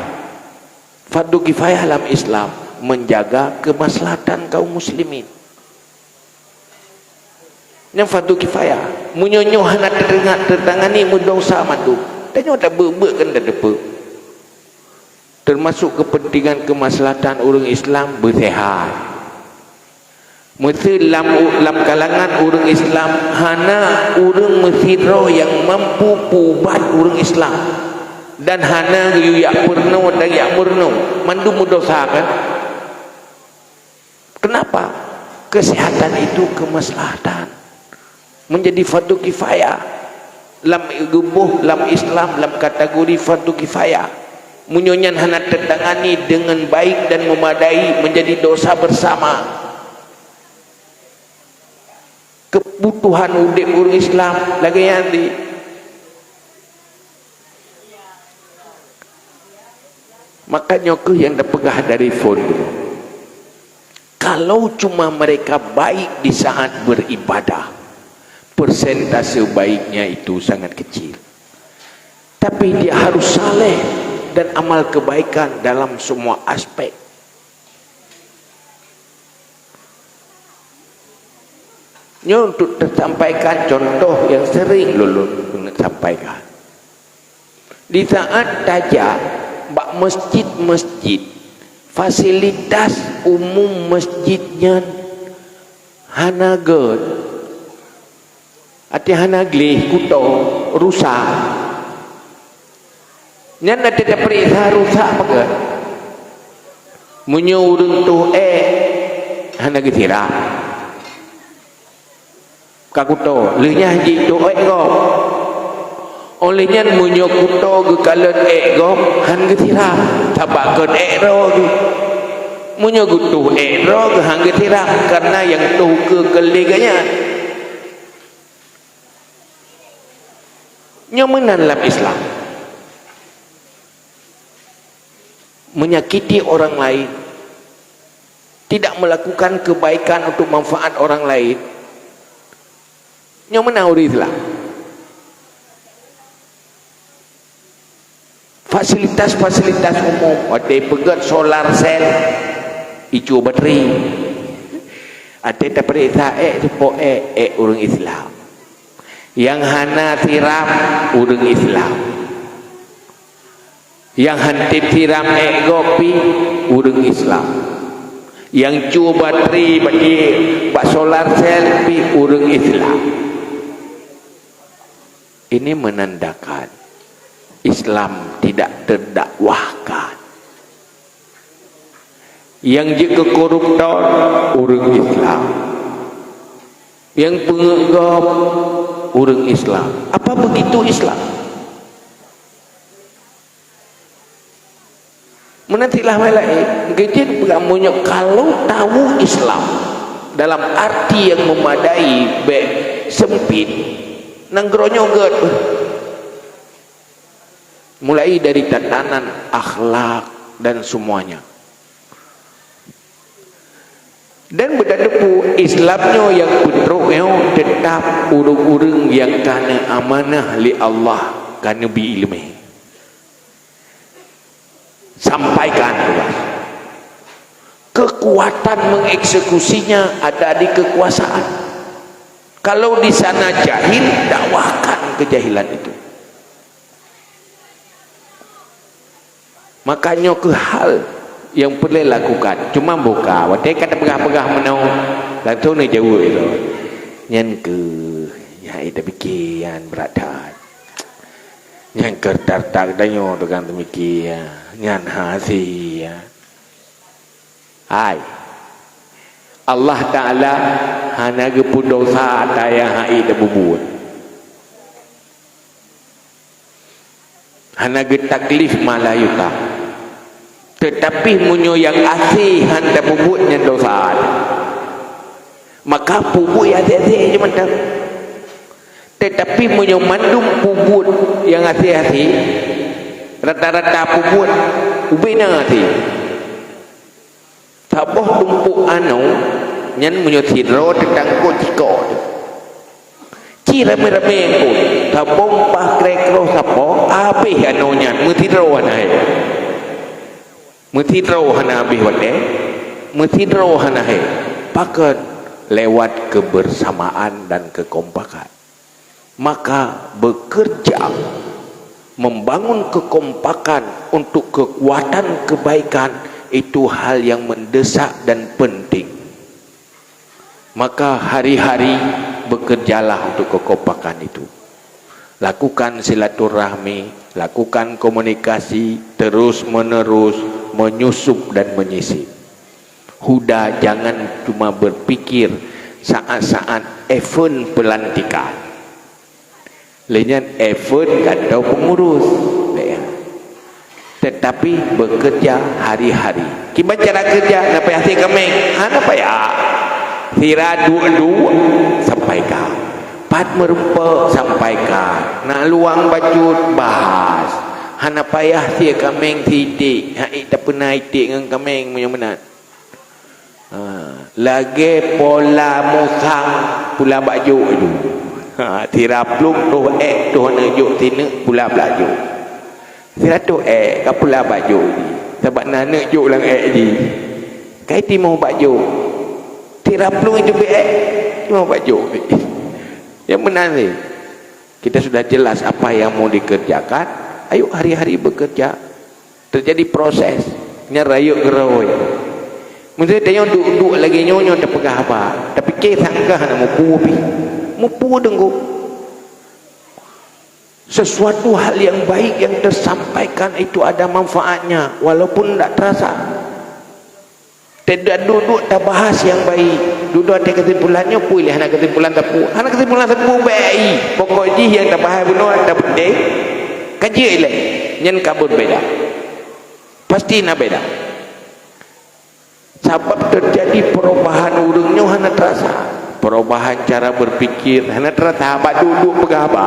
Fardu kifayah lam Islam menjaga kemaslahatan kaum muslimin. Nyan fardu kifayah. Meunyoe nyoe hana teuringat teutangani, meudosa mandum. Tanyoe tabeuet-beuet keu tateupeue. Teumasok keupeuntengan keumaslahatan ureuëng Islam beuseuhat. Meusé lam, lam kalangan ureuëng Islam hana ureuëng meusidroe nyang mampu peuubat ureuëng Islam, dan hana geuyue jak peurunoe dan jak meurunoe, mandum meudosa kan? Kenapa? Kesehatan itu kemaslahatan. Menjadi fardu kifayah. Lam geuboh lam Islam lam kategori fardu kifayah. Meunyoe nyan hana teutangani deungon baik dan memadai, menjadi dosa bersama. Keubutuhan udeb ureuëng Islam lagée nyan di. Maka nyoe kheueh nyang tapeugah dari phon dulu. Kalau cuma mereka baik di saat beribadah, persentase baiknya itu sangat kecil. Tapi dia harus saleh dan amal kebaikan dalam semua aspek. Nyoe untuk tersampaikan contoh yang sering lôn, lôn sampaikan. Di saat tajak bak masjid-masjid, fasilitas umum masjid nyan hana gét. Até hana gleh, kuto, rusak. Nyan até tapeuriksa rusak pakon. Meunyoe ureuëng tuh ék hana geusirak, ka kuto, lheueh nyan jituh ék gob. Óh lheueh nyan meunyoe kuto geukalon ék gob, han geusirak, sabab kon ék droe geuh. Meunyoe geutuh ék droe geuh han geusirak, karena nyang tuh keu keu lé geuh nyan. Nyoe meunan lam Islam. Menyakiti orang lain, tidak melakukan kebaikan untuk manfaat orang lain, nyoe meunan ureuëng Islam. Fasilitas-fasilitas umum, watée peugét solar cell, icue bateri. Até tapeuriksa ék, seupôt ék, ék ureuëng Islam. Nyang hana siram, ureuëng Islam. Nyang han teusiram ék gob pih, ureuëng Islam. Nyang cue bateri bak di, bak solar cell pih, ureuëng Islam. Ini menandakan Islam tidak terdakwahkan. Nyang jeuet keu koruptor, ureuëng Islam. Nyang peungeuet gob, ureuëng Islam. Apa begitu Islam? Meunan tilah laén, geujen peugah meunyoe kalau tahu Islam dalam arti yang memadai, bék sempit, nanggroe nyoe gét. Mulai dari tatanan akhlak dan semuanya. Dan beutateupeue Islam nyoe nyang peutrok nyoe teutap ureuëng-ureuëng nyang kana amanah lé Allah kana bi ileumé. Sampaikan tugas. Kekuatan mengeksekusinya ada di kekuasaan. Kalau di sana jahil, dakwahkan kejahilan itu. Maka nyoe kheueh hal nyang peureulée lakukan. Cuma buka, watée ka tapeugah-peugah meunoe, langsung neujaweueb ilôn. Nyan kheueh nyang tapiké nyan brat that. Nyan kheueh that-that tanyoe tukang teumiké, nyan hase. Hai, Allah Taala hana geupeudosa ata nyang hai tapeubuet. Hana geutaklif ma la yutaq. Teutapi meunyoe nyang até han tapeubuet nyan dosa, maka peubuet nyang até-até jih mantong. Teutapi meunyoe mandum peubuet nyang até-até, rata-rata peubuet ubena até. Saboh tumpôk anô nyan meunyoe sidroe teutangkot jikok teuh. Ci ramé-ramé eungkôt, saboh paih kré-kroh sapo, abéh anô nyan, meusidroe hana hé. Meusidroe hana abéh watée, meusidroe hana hé. Pakon? Lewat kebersamaan dan kekompakan. Maka, bekerja membangun kekompakan untuk kekuatan kebaikan itu hal yang mendesak dan penting. Maka, hari-hari bekerjalah untuk kekompakan itu. Lakukan silaturahmi, lakukan komunikasi terus-menerus, menyusup dan menyisip. Huda jangan cuma berpikir saat-saat event pelantikan. Lé nyan effort gata peungurus. Tetapi bekerja hari-hari. Kiban cara kerja, na payah sie kaméng. Hana payah. Sira duek-duek, sampaikan. Pat meurumpok, sampaikan. Na luwang bacut, bahas. Hana payah sie kaméng sidik. Hak tapeuna iték ngon kaméng meunyoe meunan. Ha, lagée pola musang pula bak jok ju. Ha, sira plueng toh ék toh aneuk jok sineuk pula bak jok. Sira toh ék ka pula bak jok ji. Sabab na aneuk jok lam ék ji. Kai timoh bak jok. Sira plueng itu bak ék timoh bak jok. Nyang meunan lé. Kita sudah jelas apa yang mau dikerjakan. Ayo hari-hari bekerja. Terjadi proses. Nyan rayeuk geurôi. Meusé tanyoe duek-duek lagée nyoe, nyoe tapeugah haba. Tapiké sangka hana mupu pih. Mupu deunggok. Sesuatu hal yang baik yang tersampaikan itu ada manfaatnya, walaupun tidak terasa. Tidak duduk tabahas yang baik. Duduk ada kesimpulannya, pui leh hana kesimpulan tepu. Hana kesimpulan tepu, baik. Pokok jih yang tabahas bunoe ada penting. Kaji ileh. Nyan kabut beda. Pasti na beda. Sabab terjadi perubahan ureuëng nyoe hana terasa. Perubahan cara berpikir hana terasa. Bak duek-duek peugah haba.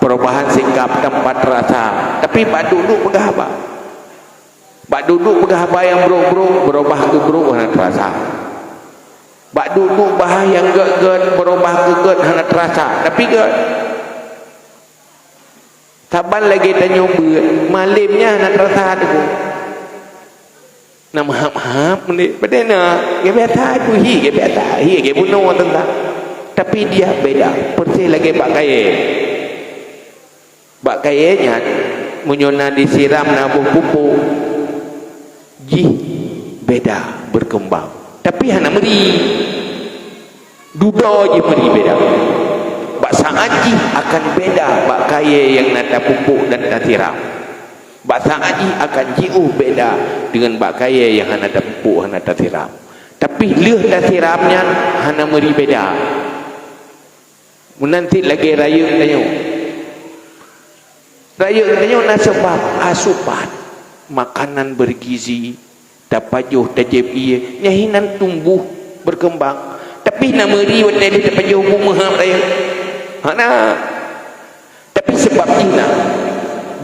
Perubahan sikap tampak terasa. Tapi bak duek-duek peugah haba. Bak duek-duek peugah haba nyang brok-brok, berubah keu brok hana terasa. Bak duek-duek bahas nyang gét-gét, berubah keu gét hana terasa. Tapi gét. Saban lagée tanyoe beuet, malem nyan hana terasa teupeu. Na meuhab-hab meunan, padahai na, geubiasa, hi, geubiasa, hi, geubunoe teuntang. Tapi dia beda, persis lagée bak kayée. Bak kayée nyan, meunyoe na disiram na boh pupuk, jih beda, berkembang. Tapi hana meuri. Dudoe jih meuri beda. Bak saát jih akan beda bak kayée nyang na tapupuk dan tasiram. Bak saát jih akan jiôh beda deungon bak kayée nyang hana tapupuk, hana tasiram. Tapi lheueh tasiram nyan hana meuri beda. Meunan cit lagée rayeuk tanyoe. Rayeuk tanyoe na seubab asupan makanan bergizi, tapajoh, tajieb ié, nyan hinan tumbuh berkembang. Tapi na meuri watée lheueh tapajoh bu meuhab rayeuk. Hana. Tapi seubab jih na.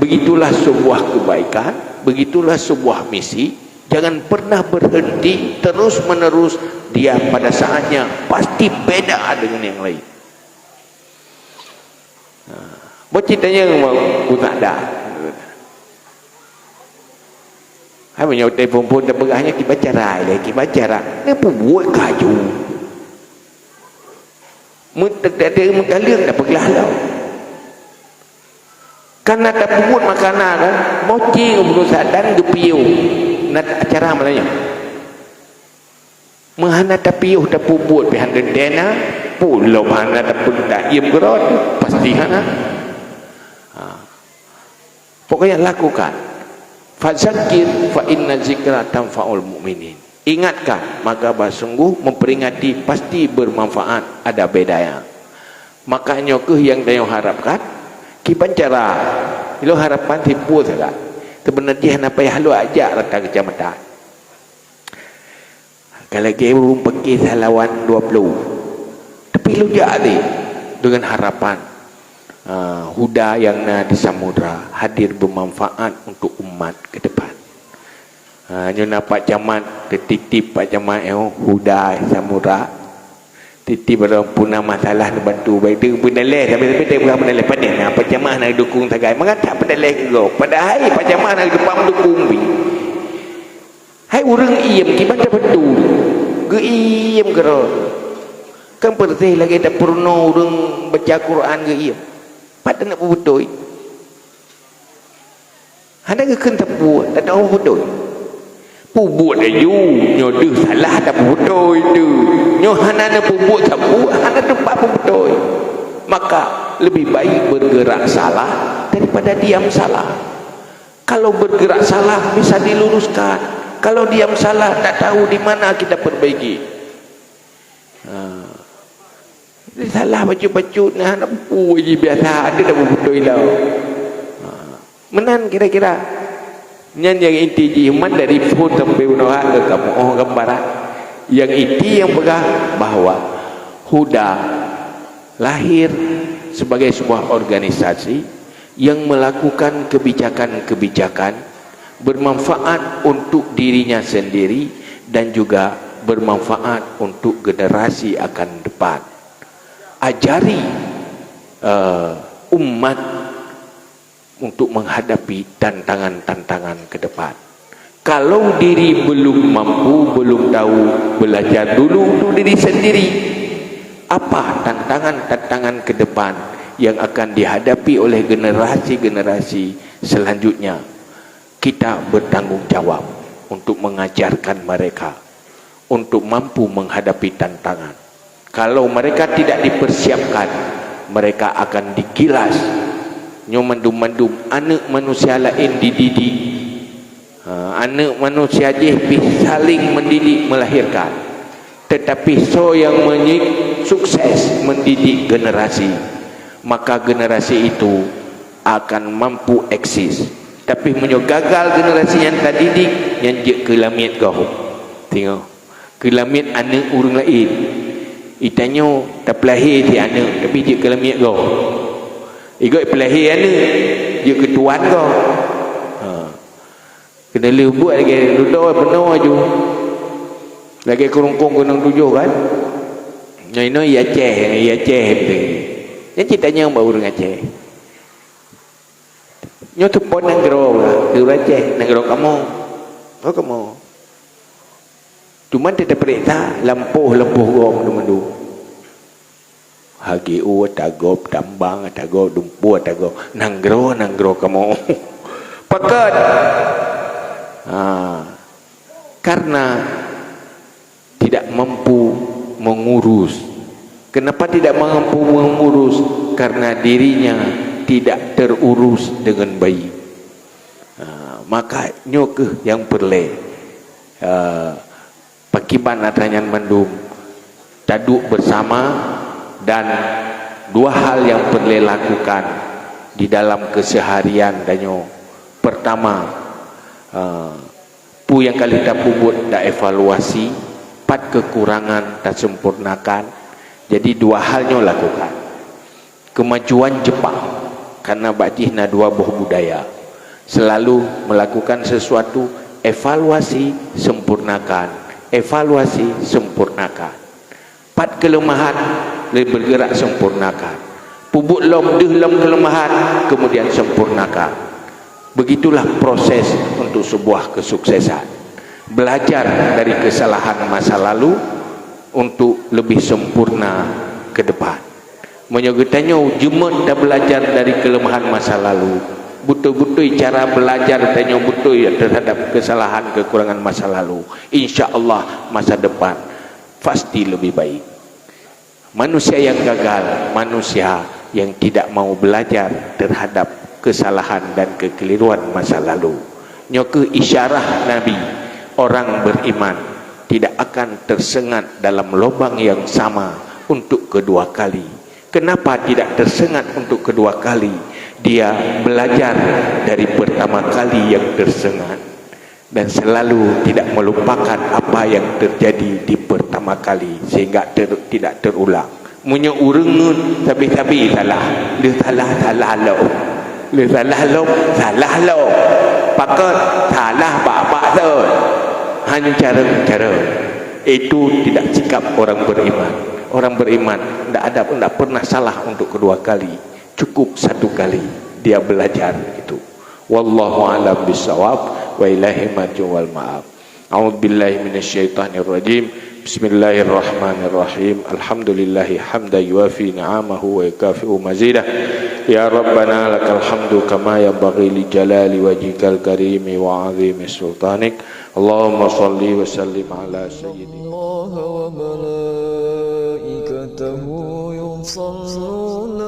Begitulah sebuah kebaikan, begitulah sebuah misi. Jangan pernah berhenti, terus-menerus dia pada saatnya pasti beda dengan yang lain. Ha. Boh cit tanyong bak Ustaz Da. Hai meunyoe telepon phon teupeugah nyan kiban cara ilée, kiban cara. Neupubuet kaju. Meuteudeh meukaleueng dah peuglah lom. Kana tapubuet makanan, boh cit ngon bunoe sadan geupiôh. Na acara malam nyoe. Meuhana tapiôh tapubuet pih hana teuntée na, pulom hana tapeugah iem keurot, pasti hana. Ha. Pokoknya lakukan. Fadzakir fa inna zikra tanfaul mukminin. Ingatkan, maka bah sungguh memperingati pasti bermanfaat, ada bedanya. Maka nyoe kheueh nyang tanyoe harapkan, kiban cara, ilôn harapkan simpul sagai. Seubeuna jih hana payah lôn ajak rata keucamatan. Ka lagée ureuëng paké salawan dua ploh. Tapi lôn jak lé deungon harapan, ah, huda nyang na di Samudra hadir beumanfaat untuk umat keu depan. Ah, nyoe na Pak Camat, teutitip Pak Camat nyoe, huda Samudra. Titip barang puna masalah neubantu baik tu peunaléh, tapi, tapi tak pernah peunaléh. Padahai na Pak Camat na dukung sagai. Mangat tak peunaléh keu gob. Padahai Pak Camat na depan dukung bi. Hai ureuëng iem kiban tabantu. Geuiem keudroe. Kan peureuteh lagée tapeurunoe ureuëng baca Quran geuiem. Pat taneuk peubeutôi. Hana geukheun tapubuet, tadoe peubeutôi. Pubuet laju, nyoe deuh salah tapubeutôi deuh. Nyoe hana neupubuet sapeue, hana teumpat peubeutôi. Maka lebih baik bergerak salah daripada diam salah. Kalau bergerak salah bisa diluruskan. Kalau diam salah, tak tahu di mana kita perbaiki. Ha. Salah bacut-bacut, nah, hana peue jih biasa, ada dah beutôi lah. Ha. Meunan kira-kira. Nyan nyang inti jih, man dari phon sampai unoe ka kamoe oh gambaran. Yang inti yang peugah bahwa Huda lahir sebagai sebuah organisasi yang melakukan kebijakan-kebijakan bermanfaat untuk dirinya sendiri dan juga bermanfaat untuk generasi akan depan. Ajari, eh, umat untuk menghadapi tantangan-tantangan ke depan. Kalau diri belum mampu, belum tahu, belajar dulu untuk diri sendiri. Apa tantangan-tantangan ke depan yang akan dihadapi oleh generasi-generasi selanjutnya? Kita bertanggung jawab untuk mengajarkan mereka untuk mampu menghadapi tantangan. Kalau mereka tidak dipersiapkan, mereka akan digilas. Nyoe mandum-mandum aneuk manusia laén dididik. Ha, aneuk manusia jih pih saling mendidik melahirkan. Tetapi soe nyang meunyi-, sukses mendidik generasi, maka generasi itu akan mampu eksis. Tapi meunyoe gagal generasi nyang tadidik, nyan jeuet keu lamiet gob. Tengok. Keu lamiet aneuk ureueng laén. Itanyoe tapeulahé si aneuk, tapi jeuet keu lamiet gob. Igoe peulahé aneuk, jeuet keu tuan gob. Ha. Keuneulheueh buet lagèe dudoe peunoh aju. Lagèe keurungkong keunong tujoh kan? Nyoe inoe i Aceh, i Aceh beutôi. Nyan cit tanyong bak ureueng Aceh. Nyoe teupeue nanggroe, di ureueng Aceh, nanggroe kamoe. Oh, kamoe. Cuman teupeuriksa lampôh-lampôh gob mandum-mandum. H G U ata gob, Tambang ata gob, Lumpur ata gob, nanggroe, nanggroe kamoe. Pakon? Ha, karena tidak mampu mengurus. Kenapa tidak mampu mengurus? Karena dirinya tidak terurus dengan baik. Ha, maka nyoe keuh nyang peureulèe. Ha, Pakiban atra nyan mandum, taduek bersama, dan dua hal nyang peureulèe lakukan di dalam keseharian tanyoe. Pertama, eh, peue nyang ka lheueh tapeubuet taevaluasi, pat kekurangan tasempurnakan. Jadi dua hal nyoe lakukan. Kemajuan Jepang, karena bak jih na dua boh budaya, selalu melakukan sesuatu, evaluasi, sempurnakan, evaluasi, sempurnakan. Pat keuleumahan, lé bergerak sempurnakan. Peubuet lom deuh lom keuleumahan, kemudian sempurnakan. Begitulah proses untuk sebuah kesuksesan. Belajar dari kesalahan masa lalu untuk lebih sempurna ke depan. Meunyoe geutanyoe jeuet tabeulajar dari keuleumahan masa lalu, beutôi-beutôi cara beulajar tanyoe beutôi terhadap kesalahan kekurangan masa lalu, insya Allah masa depan pasti lebih baik. Manusia yang gagal, manusia yang tidak mau belajar terhadap kesalahan dan kekeliruan masa lalu. Nyoe keuh isyarah Nabi, orang beriman tidak akan tersengat dalam lubang yang sama untuk kedua kali. Kenapa tidak tersengat untuk kedua kali? Dia belajar dari pertama kali yang tersengat dan selalu tidak melupakan apa yang terjadi di pertama kali sehingga ter-, tidak terulang. Meunyoe ureueng ngeut sabe-sabe salah, lheueh salah, salah lom. Lheueh salah lom, salah lom. Pakon? Salah bak-bak thon. Han carông-carông. Itu tidak sikap orang beriman. Orang beriman ndak ada, ndak pernah salah untuk kedua kali. Cukup satu kali dia belajar itu. Wallahu a'lam bissawab. Wa ilaihi marji'u wal ma'ab. A'udzubillahi minasyaitonirrajim. Bismillahirrahmanirrahim. Alhamdulillahi hamdan yuwafi ni'amahu wa yukafi'u mazidah. Ya Rabbana lakal hamdu kama yanbaghi li jalali wajhikal karimi wa 'azimi sultanik. Allahumma shalli wa sallim ala sayyidina. الله وملائكته يصلون